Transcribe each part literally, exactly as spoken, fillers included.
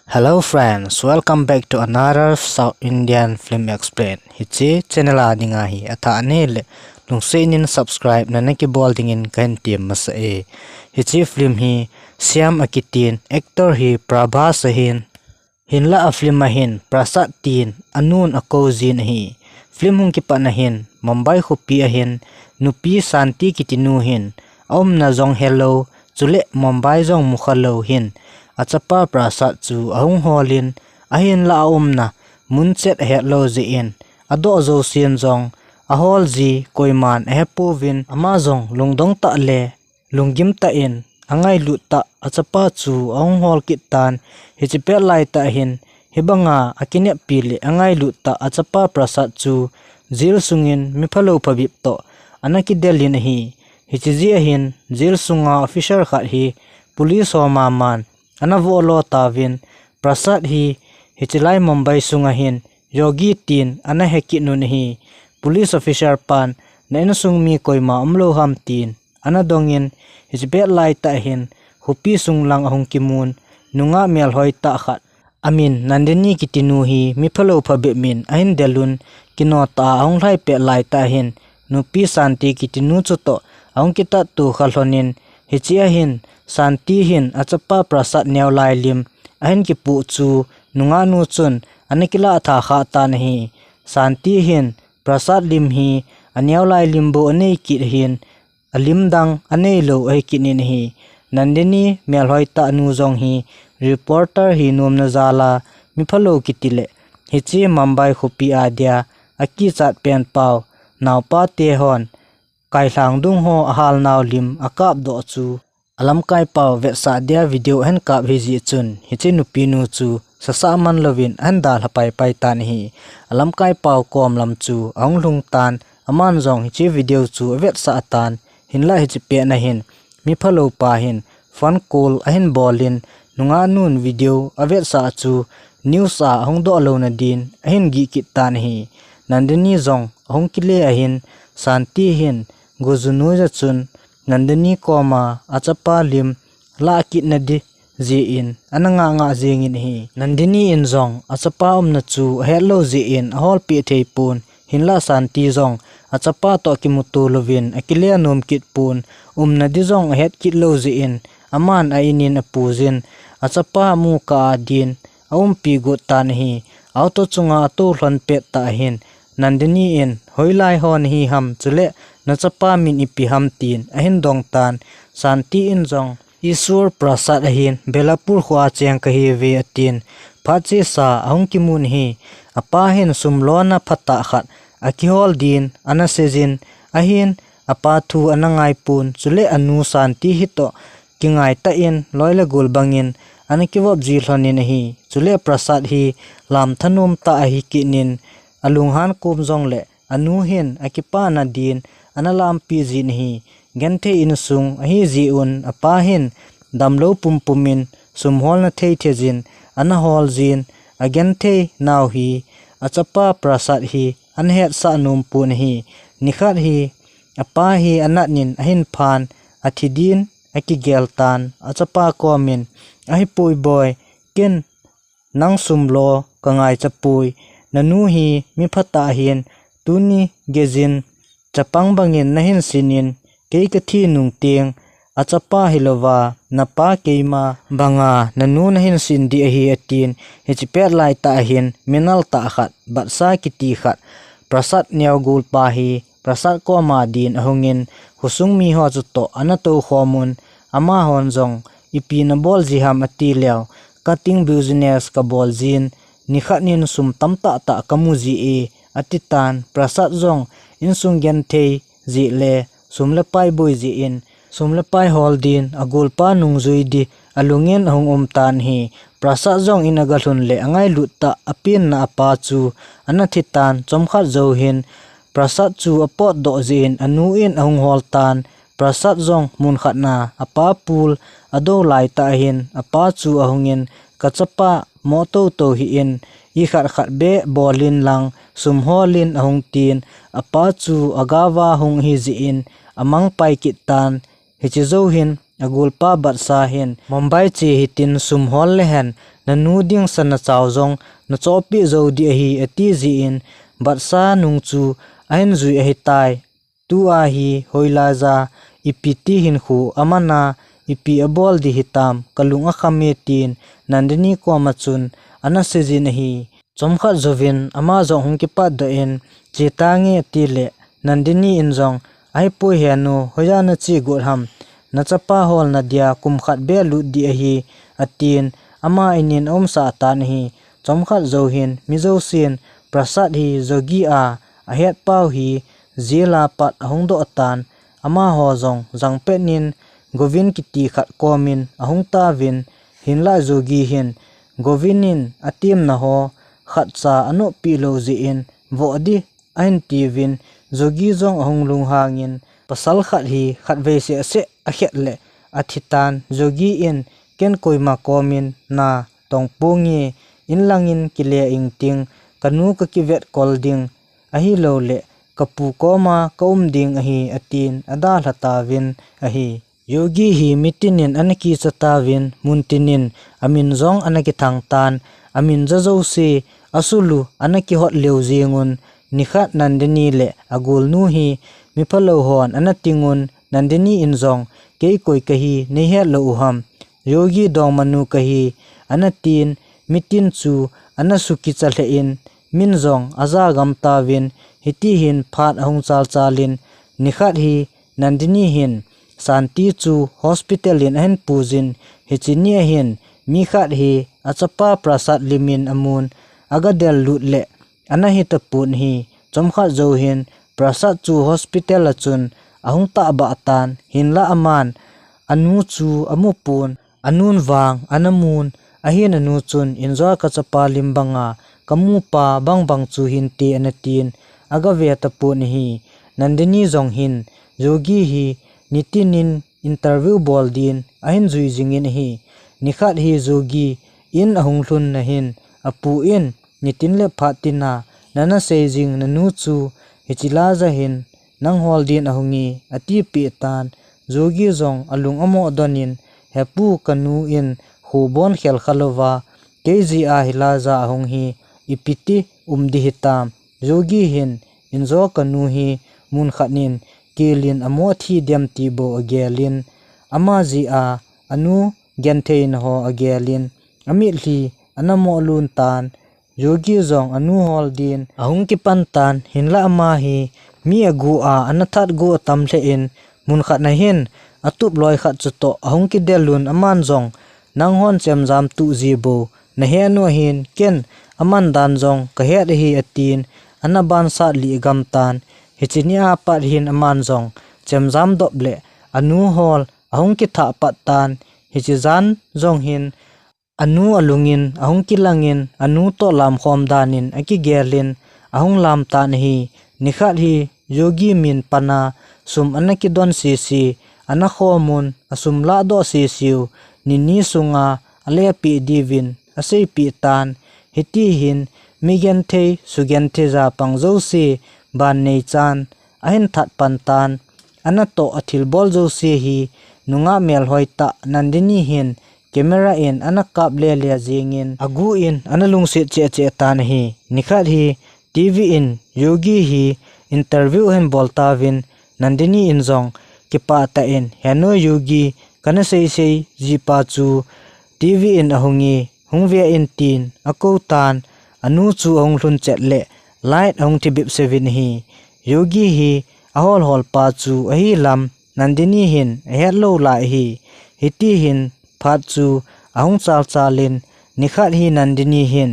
Hello friends, welcome back to another South Indian Film Explain. Hiche channel a dinga hi athah nei le lungset in subscribe nana kibol dingin kahin tem masa e. Hiche film hi Shyam akitin, actor hi Prabhas ahin. Hinlah a film a hin Prasad tin anun akou jin ahi. Film hung kipat na hin Mumbai khopi a hin nupi Shanti kiti nu hin aumna jong helou, chule Mumbai jong mukha lou hin achapa Prasad chu ahung hol in, ahinlah aumna mun chet ahet lou jeh in adoh jousen jong ahol ji koiman ahepouvin, ama jong lungdong tah le lunggim tah in angailut tah achapa chu ahung hol kit tan. Hiche pet lai tah hin hibanga akineppi le angailut tah achapa Prasad chu jail sungin miphalou phabep toh ana kidel in ahi. Hiche jeh a hin jail sunga officer khat hi police ho maman ana voh lo tauvin, Prasad hi hiche lai Mumbai sunga hin Yogi tin ana he kit un ahi. Police officer pan, "Na insung mi koima umlou ham?" tin ana dongin, hiche pet lai tah hin khopi sung lang ahung kimun nungah melhoi tah khat, amin Nandini kiti nu hi miphalou phabep min ahin del un, kino tah a ahung lhai pet lai tah hin nupi Shanti kiti nu chutoh ahung kitatto kha lhon in, hiche a hin Shanti hin achapa Prasad neo lai lim ahin kipoh chu nungah nu chun ana kilah tha kha tan ahi. Shanti hin Prasad lim hi aneo lai lim bou anei kit hin, alim dang anei lou ahi kit in ahi. Nandini melhoi tah nu jong hi reporter hi nomna jal a miphalou kiti le hiche Mumbai khopi a dia akichat pen pau, naopa te hon kailhang dung ho ahal nau lim akap doh chu alamkai pau vetsah dia video ahin kap hi jeh chun, hiche nupi nu chu sasah man louvin ahin dalha pai pai tan ahi. Alamkai pau kom lam chu ahung lhung tan, aman jong hiche video chu avetsah tan, hinlah hiche pet na hin miphalou pa hin phone call ahin bol in, nungah nun video avetsah chu news a ahung doh louna din ahin gih kit tan ahi. Nandini jong ahung kile ahin, Shanti hin Gojunuja chun Nandini koma achapa lim lah kit na di jeh in ana ngah ngah jeng in ahi. Nandini in jong achapa umna chu ahet lou jeh in ahol peh thei pon, hinlah Shanti jong achapa toh kimuto louvin akile nom kit pon, umna di jong ahet kit lou jeh in aman a in in apuijin, achapa amu kah a din aumpi got tan ahi. Auto chunga atou lhon pet tah hin Nandini in, "Hoilai ho nahi ham, chule nachapa min ipi ham?" tin ahin dong tan. Shanti in jong, "Iswar Prasad ahin, Belapur kho a cheng kahiuve," atin. Phat chesa ahung kimun ahi. Apa hin sum lona phatah khat akihol din ana seijin, ahin apa thu ana ngai pon, chule anu Shanti hitoh kingai tah in loi le gol bangin ana kivop ji lhon in ahi. Chule Prasad hi lam thanom tah ahi kit in, alunghan kom jongle anu hin akipana din ana lampi jin ahi. Genthei insung ahi jeh un apa hin damlou pumpum in sum holna thei thei jin ana hol jin, agenthei nau hi achapa Prasad hi ana hetsah nom pon ahi. Nikhat hi apa hi anat in ahin phan, athi din akigel tan, achapa komin, "Ahipoi boi, ken nang sum lo kangaicha poi, nanu hi mi phatah ahin, tuni geijin chapang bangin nahin sin in, kei kathi nung teng achapa hilouva, napa keima banga nanu nahin sin di ahi," atin. Hiche pet lai tah ahin minal tah khat, Batsa kiti khat, Prasad neo golpa hi Prasad koma din ahungin, khosung miho chutoh ana toukhom un, amahon jong, "Ipi nabol ji ham?" ati leu, "Cutting business kabol jin, nikhat in sum tamtah tah kamu ji e," ati tan. Prasad jong insung genthei jeh le sum le pai boi jeh in, sum le pai hol din agolpa nungjui di alungin ahung um tan ahi. Prasad jong in agalhun le angailut tah apenna apa chu ana thi tan. Chomkhat jou hin Prasad chu apotdoh jeh in anu in ahung hol tan. Prasad jong munkhat na apa pul adou lai tah ahin, apa chu ahungin, "Kachapa, mo toto hih in, ikhat khat beh bol in lang sum hol in," ahung tin. Apa chu agava hung ahi jeh in amang pai kit tan. Hiche jou hin agolpa Batsa hin, "Mumbai che hitin sum hol lehen nanu ding sana chao jong nachohpeh jou ding ahi, ati jin, Batsa nung chu ahin jui ahitai. Tua hi hoilai ja, ipi ti hinkho amana, ipi abol ding hitam, kalung akham e, tin Nandini koma chun ana seijin ahi. Chomkhat jouvin ama jong hung kipatdoh in, che tange, atile Nandini in jong, ahipoi henu, hoiya nache got ham, nachapa holna dia kum khat beh lut ding ahi, atin, ama inin aumsah tan ahi. Chomkhat jou hin mi jousen Prasad hi Jogi a ahet pau hi jail a pat ahung doh tan, amaho jong jangpet in Govind kiti khat komin ahung tauvin, hinlah Jogi hin Govind in atemna ho khatcha anoh peh lou jeh in, voh ding ahin tiuvin, Jogi jong ahung lunghangin, pasal khat hi khatvei seh seh akhet le athi tan, Jogi in ken koima komin natong ponge, in langin kile ingting, kanu kakivet kol ding, ahilouleh kapu koma kaum ding ahi, atin adalha tauvin ahi. Jogi hi mitin in ana kicha tauvin, muntin in amin jong ana kithang tan, amin ja jouse asulu ana kihot lheh jeng un, nikhat Nandini le agolnu hi miphalou hon ana ting un, Nandini in jong, kei koi kahi neihet lou u ham, Jogi dongmanu kahi, ana tin, mitin chu ana sukicha lheh in, min jong aja gam tauvin, hiti hin phat ahung chal chal in, nikhat hi Nandini hin Shanti chu hospital in ahin pui jin, hiche nia hin mi khat hi achapa Prasad limin amun, aga del lut le ana hi tapon ahi. Chomkhat jou hin Prasad chu hospital a chun ahung tahbeh tan, hinlah aman anu chu amu pon, anun vang ana mun, ahin anu chun, injo a kachapa lim banga kamu pa bang bang chu hinte, ana tin aga ve tapon ahi. Nandini jong hin Jogi hi nitin in interview bol din ahin jui jingin ahi. Nikhat hi Jogi in ahung lhun na hin apu in, nitin le phat tina nana sei jing nanu chu hiche laiya hin nang hol din ahung e, atipeh tan. Jogi jong alung amoh don in, he pu, kanu in kho bon khel kha louva kei jeh a hilaiya ahung hi, ipi ti um ding hitam. Jogi hin, injo kanu hi mun khat in kel in amo thi dem ti bou agel in, ama jeh a anu gentheina ho agel in, amitlhi ana moh lhun tan. Jogi jong anu hol din ahung kipan tan, hinlah ama hi mi agu a ana that gu atam lheh in, mun khat na hin atup loi khat chutoh ahung kidel un, aman jong, nang hon chemjam tuh ji bou nahet u ahin, ken aman dan jong kahet ahi, atin ana bansat lih gam tan. Hiche nia pat hin aman jong chemjam dop le anu hol ahung kithah pat tan. Hiche jan jong hin anu alung in ahung kilang in, anu toh lamkhom dan in akigel in ahung lam tan ahi. Nikhat hi Jogi min pana sum ana kidon sisi, ana khom un, asum lahdoh sisiu nini sunga alepeh diuvin aseipeh tan. Hiti hin mi genthei, sugenthei ja pang jouse ban nei chan ahin that pan tan. Ana toh athilbol jouse hi nungah melhoi tah Nandini hin camera in ana kap lele jing in, agu in ana lungset cheh cheh tan ahi. Nikhat hi TV in Yogi hi interview ahin bol tauvin, Nandini in jong kipah tah in, "He nu Yogi, kana seisei jipa chu TV in ahung e, hung ve in," tin akou tan. Anu chu ahung lhun chet le light ahung thibip seuvin ahi. Yogi hi ahol hol pa chu ahi lam Nandini hin ahet lou lai ahi. Hiti hin phat chu ahung chal chal in, nikhat hi Nandini hin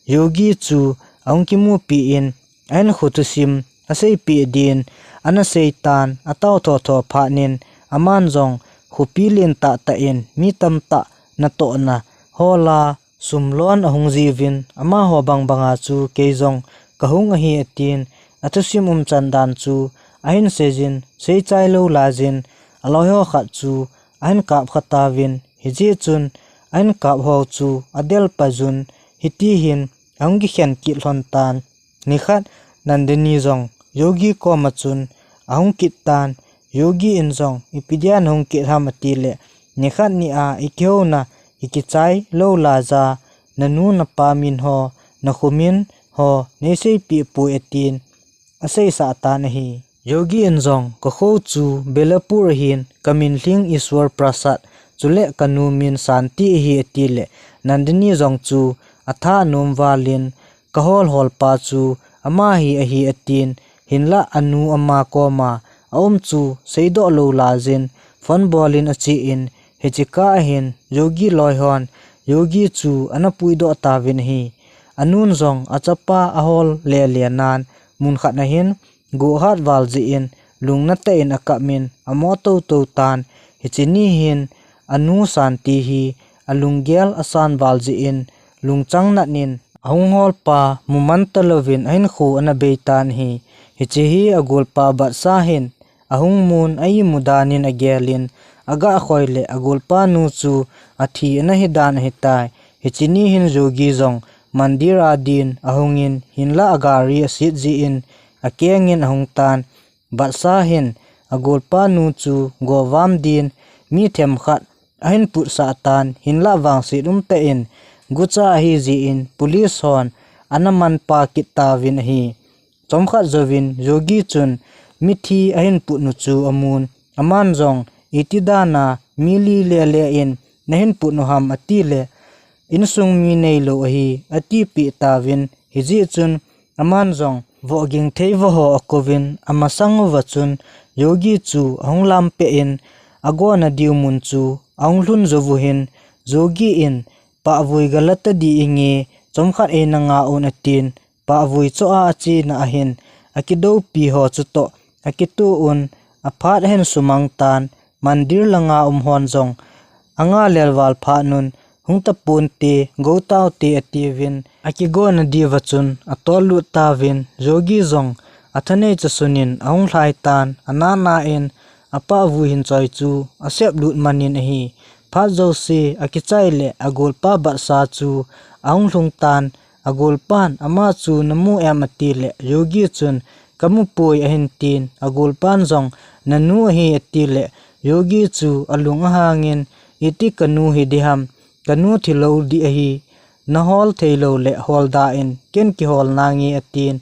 Yogi chu ahung kimupi in, ahin kho thusim aseipeh din ana sei tan, atao tho tho phat in, aman jong khopi lentah tah in mi tamtah natohna hol a, sum lon ahung jiuvin, amaho bang banga chu kei jong kahung ahi, atin, athusim umchan dan chu ahin seijin, seichai lou laiyin, aloi ho khat chu ahin kap kha tauvin, hijeh chun ahin kap ho chu adel pai jun, hiti hin ahung kikhen kit lhon tan. Nikhat Nandini jong Yogi koma chun ahung kit tan. Yogi in jong, "Ipi dia nahung kit ham?" ati le, "Nikhat nia ikihouna ikichai lou laiya nanu napa min ho, nakhomin ho neiseipeh poi atin, aseisah tan ahi. Yogi in jong, kakho chu Belapur ahin, kamin lhing Iswar Prasad, chule kanu min Santi ahi atileh, Nandini jong chu atha anom valin, kahol holpa chu ama hi ahi atin, hinlah anu ama koma aum chu seidoh lou laiyin, phone bolin achen, hiche kah ahin Yogi loi hon Yogi chu ana puidoh tauvin ahi. Anun jong achapa ahol lele nan, mun khat ahin, gohat val jeh in, lungna tah in akap in, amo toto tan, hiche ni hin, anu Santi hi, alunggel asan val jeh in, lungchang nat in, ahung holpa, muman talouvin, ahinkho ana bei tan ahi. Hiche hi agolpa Batsa hin, ahung mun, a imu dan in agelin, aga khoi le agolpa nu chu athi ana hi dan ahitai. Hiche ni hin Yogi jong mandir a din ahungin, hinlah agari aset jeh in akengin ahung tan. Batsa hin agolpa nu chu govam din mi themkhat ahin putsah tan, hinlah vangset umtah in gucha ahi jeh in police hon ana manpa kit tauvin ahi. Chomkhat jouvin Yogi chun mithi ahin put u chu amun, aman jong, iti dan a mi li lele in nahin put u ham atileh, insung mi neilou ahi atipeh tauvin, hijeh chun aman jong vohging thei voh ho akouvin, amasang uva chun Yogi chu ahung lampeh in, agona diu mun chu ahung lhun jou u hin, Yogi in, pahvui gala tadi inge, chomkhat eina nga un atin, pahvui choh a achena ahin, akidoupi ho chutoh akitoh un, aphat ahin sumang tan, mandir langa um hon jong anga lel val phat un, hung taponte, go taute atiuvin, akigona diuva chun atol lut tauvin, Yogi jong athanei chasun in ahung lhai tan, anana in apahvui hin choi chu asep lut man in ahi. Phat jouse akichai le agolpa Batsa chu ahung lhung tan, agolpan ama chu namu em atileh, Yogi chun kamu poi ahin tin, agolpan jong nanu ahi atileh, Yogi chu alung ahangin, iti kanu hi diham, kanu thilou dih ahi, nahol theilou le holda in, ken kihol nange atin.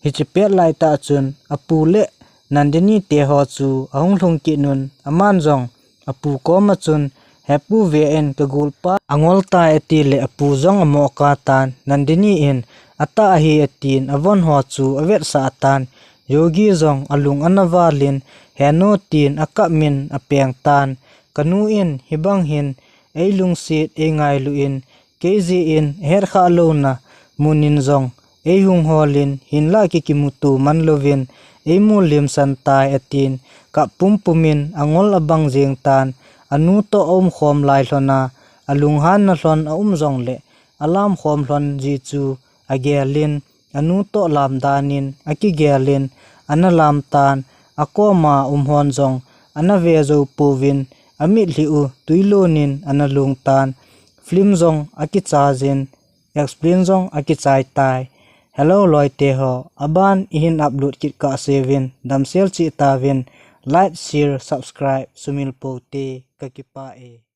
Hiche pet laitah chun apu le Nandini te ho chu ahung lhung kit un, aman jong apu koma chun, hepu, ve in, kagolpa angol tai atileh, apu jong amo katan, Nandini in atah ahi atin, avon ho chu avetsah tan, Yogi jong alung ana valin, henu tin akap in apeng tan, kanu in hibang hin eilungset eingailu in, kei jeh in ahet khah louna mun in jong eihung holin, hinlah kikimuto man louvin eimu limsan tai atin, kap pumpum in angol abang jeng tan, anu toh aum khom lai lhon a, alunghanna lhon aum jongleh alam khom lhon ji chu agelin, anu toh lam dan in akigelin, ana lam tan, akoma um hon jong ana ve jou pouvin, amitlhi u tui lon in ana lung tan, film jong akichai jin, explain jong akichai tai. Hello loite ho, aban ihin upload kit kah seuvin, damsel cheh tauvin, like, share, subscribe sumil pou te, kakipah e.